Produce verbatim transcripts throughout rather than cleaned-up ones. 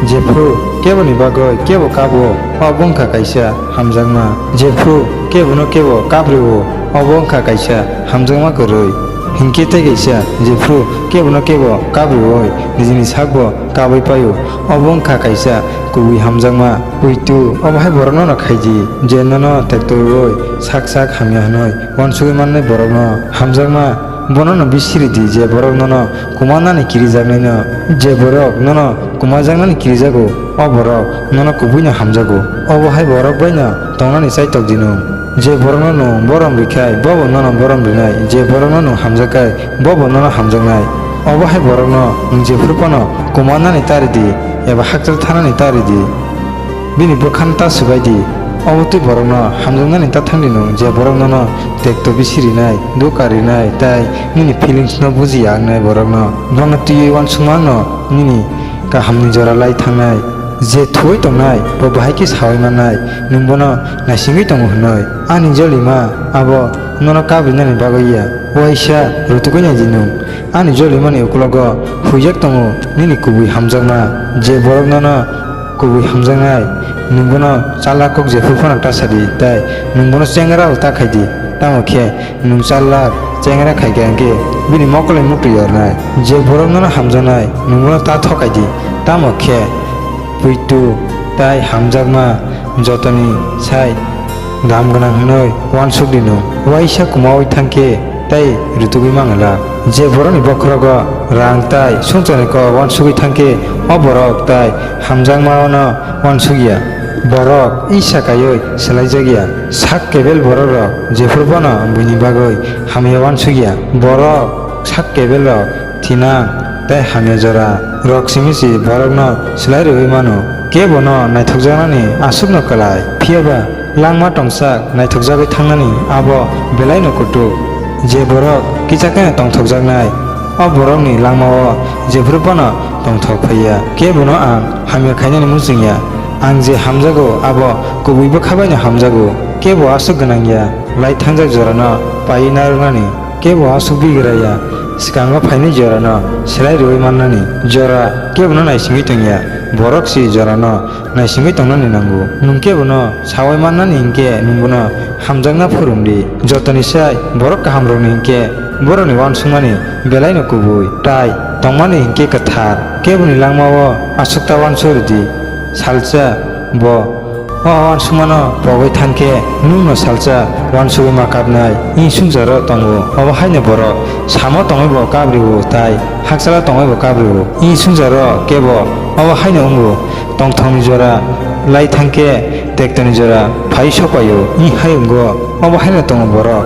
Jephru keboni bagwi kebo kabo, obo wngkha kaisa hamjakma. Jephru kebono kebo kabrio, obo wngkha kaisa hamjakma kwrwi. Hinkhe tei kaisa, jephru kebono kebo kabrioi nijini sakbo kabwi paio, obo wngkha kaisa kubui hamjakma. Puitu, obo hai borokno no khaidi, je nono tekto rwui sak sak hamya hwnwi uansugui mannai borokno. Hamjakma, bono no bisiri di, je borok nono kumanani kirijaknaino. Je borok nono kumajaknani kirijago, o borok nono kubuino hamjago. Obo hai borok baino tongnani chaitok di nwng. Je borokno nwng borom rikhai, bobo nono borom rinai. Je borokno nwng hamjakkhai, bobo nono hamjaknai. Obo hai borokno nwng jephru phano kumanani ta ridi, eba hakchal thanani ta ridi. Bini bwkhano ta swbai di. Obo twi borokno hamjaknani ta thang di nwng, je borok nono tekto bisi rinai, duka rinai, tai nini feelings no buji ya wngnai borokno. Bono twiwi uansukma no nini kahamni jora lai thangnai. Je thuwi tongnai, bo bahai khe saui mannai, nwng bono naisingwi tongo hwnwi. Ani jolima abo nono kabrinani bagwi ya. Uaisa rutugwi nai di nwng. Ani jolimani uklogo huijak tongo nini kubui hamjakma. Je borok nono kubui hamjaknai, nwng bono chalak kok jephru phano ta sa di, tai nwng bono chengra bo ta khai di. Tamo khe nwng chalak chengra khai kha hwnkhe bini mokolni muktwi yornai. Je borok nono hamjaknai, nwng bono ta thokai di. Tamo khe puitu tai hamjakma jotoni sai dam gwnang hwnwi uansuk di nwng. Uaisa kumaui thang khe tei rutugwi mangala. Je borokni bokhorogo rang tai songcharni kok uansugwi thang khe, o borok tai hamjakmano uansuk ya. Borok isa kaiwi swlaijak ya. Sak kebel borokrok jephru bono buini bagwi hamya uansuk ya. Borok sak kebelrok thinang tei hamya jora rok simi se borokno swlai rwui mano. Kebono naithokjaknani aswkno kwlai, phiya ba langma tongsak naithokjagwi thangnani abo belaino kutuk. Je borok kichakeno tongthokjaknai, o borokni langmao jephru phano tongthok phaiya. Kebono ang hamya khainani muchung ya. Ang je hamjago abo kubui bwkha baino hamjago. Kebo aswk gwnang ya lai thangjak jorano paiwi narwknani. Kebo aswk bigra ya, swkango phainai jorano swlai rwui mannani. Jora kebono naisingwi tong ya, borok se jorano naisingwi tongnani nango. Nwng kebono saui mannani hinkhe nwng bono hamjakna phurung di. Jotoni sai borok kahamrokni hinkhe borokni uansukmani belaino kubui, tai tongmani hinkhe kwthar. Keboni langmao aswk ta uansuk rw di. Salsa bo o uansukmano pogwi thang khe nwngno salsa uansugwi ma kapnai. Ee swngcharo tongo, obo haino borok samo tongwibo kabrio tai hakchalo tongwibo kabrio. Ee swngcharo kebo obo haino wngo, tongthokni jora lai thang khe tektoni jora phai sokpaio. Ee hai wngo, obo haino tongo borok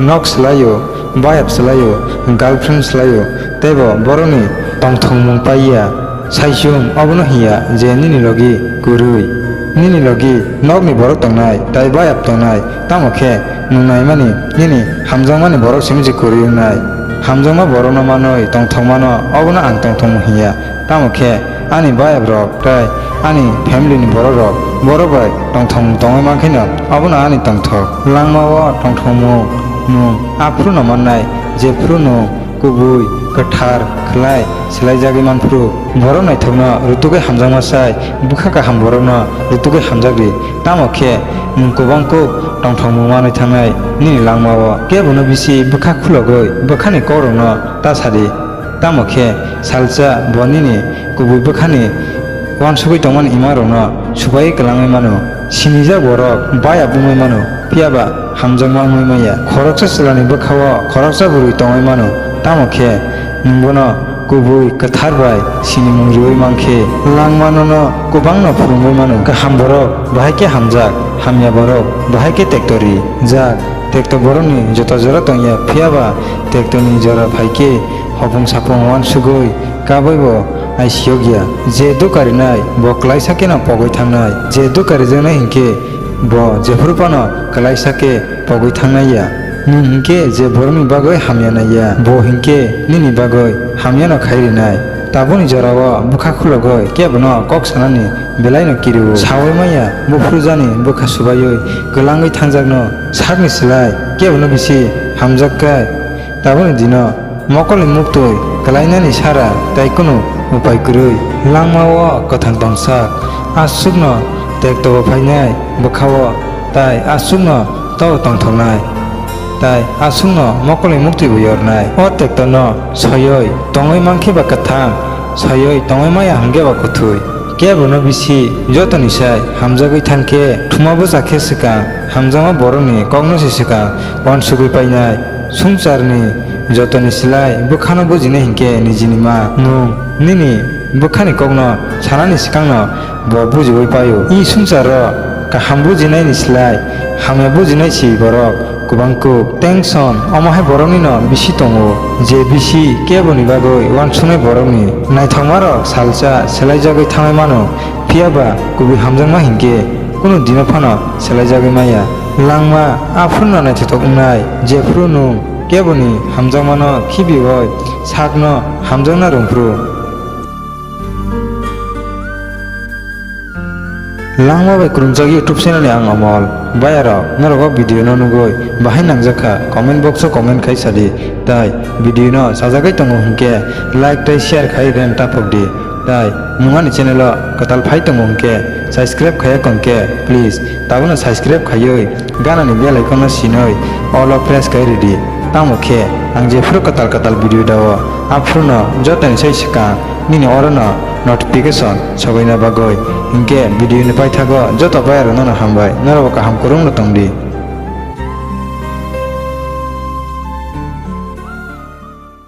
nok swlaio, bayap swlaio, girlfriend swlaio, teibo borokni tongthokmung paiya. Saichung obono hiya je nini logi kwrwi, nini logi nokni borok tongnai, tai bayap tongnai, tamo khe nwng naimani nini hamjakmani borok simi se kwrwi wngnai. Hamjakma borokno manwi tongthokmano obono ang tongthokmung hiya. Tamo khe ani bayaprok tei ani family ni borokrok borok bai tongthokmung tongwi mankheno obono ani tongthok. Langmao tongthokmung nwng aphuru no mannai, jephuru nwng kubui, kwthar, khlai swlaijagwi manphuru. Borok naithokno rutugwi hamjakma sai, bwkha kaham borokno rutugwi hamjak di. Tamo khe nwng kwbang kuk tongthokmung manwi thangnai nini langmao. Kebono bisi bwkha khulogwi bwkhani kokrokno ta sa di. Tamo khe salsa bo nini kubui bwkhani uansugwi tongmani imangrokno supaiwi kwlangwi mano. Sinijak borok bayap wngwi mano, phiya ba hamjakma wngwi manya. Khoroksa chwlani bwkhao khoroksa bwrwi tongwi mano, tamo khe nwng bono kubui kwthar bai sinimung riui man khe langmanono kwbangno phwrwngwi mano. Kaham borok bahai khe hamjak, hamya borok bahai khe tekto rijak. Tekto borokni jota jora tongya, phiya ba tektoni jora phai khe hopung sapung uansugwi kabaibo naisiyokya. Je duka rinai bo klaisa kheno pogwi thangnai, je duka rijaknai hinkhe bo jephuru phano klaisa khe pogwi thangnai ya. Nwng hinkhe je borokni bagwi hamya naiya, bo hinkhe nini bagwi hamyano khai rinai. Tabukni jorao bwkha khulogwi kebono kok sanani belaino kirio. Saui manya buphurujani bwkha subaiwi kwlangwi thangjakno sakni slai kebono bisi hamjakkhai. Tabukni dino mokolni muktwi kwlainani sara tai kunu Upai kwrwi, langma-o kwthang tongsak, aswkno tekto bo phainai bwkha-o, tai aswkno tok tongthoknai, tai aswkno mokolni muktwi bo yornai. O tektono soyoi tongwi mankhe ba kwthang, soyoi tongwi maya hwnkhe ba kwthwi. Kebono bisi jotoni sai hamjagwi thangkhe, thuma bwsa khe swkang, hamjakma borokni kokno se swkang uansugwi painai. Swngcharni jotoni slai bwkhano bujinai hinkhe nijini ma nwng nini bwkhani kokno sanani swkangno bo bujiui paio. I swngcharo kaham bujinaini slai hamya bujinai si borok kwbang kuk. Tension omo hai boroknino bisi tongo, je bisi keboni bagwi uansuknai borokni naithokmarok salsa selaijagwi thangwi mano, phiya ba kubui hamjakma hinkhe kunu dino phano selaijagwi maya. Langma aphurno naithothok wngnai, jephru nwng keboni hamjakmano khibiui sakno hamjakna rwngphru. Langma bai kwrwngjak YouTube channel ni ang Amol. Bayarok, norok o video no nugwi bahai nangjak kha, comment box o comment khai sadi. Tai video no sajagwi tongo hwnkhe like tai share khai ren taphok di. Tai nwng ani channel o kwtal phai tongo hwnkhe subscribe khaiya kongkhe please tabukno subscribe khaiwi ganani bell icon no sinwi all o press khai ridi. Tamo khe ang jephru kwtal kwtal video dao, aphruno jotoni sai swkang nini orono notification sobaina bagwi. Hinkhe video ni paithago joto bayarokno hambai, norokbo kaham kwrwngno tongdi.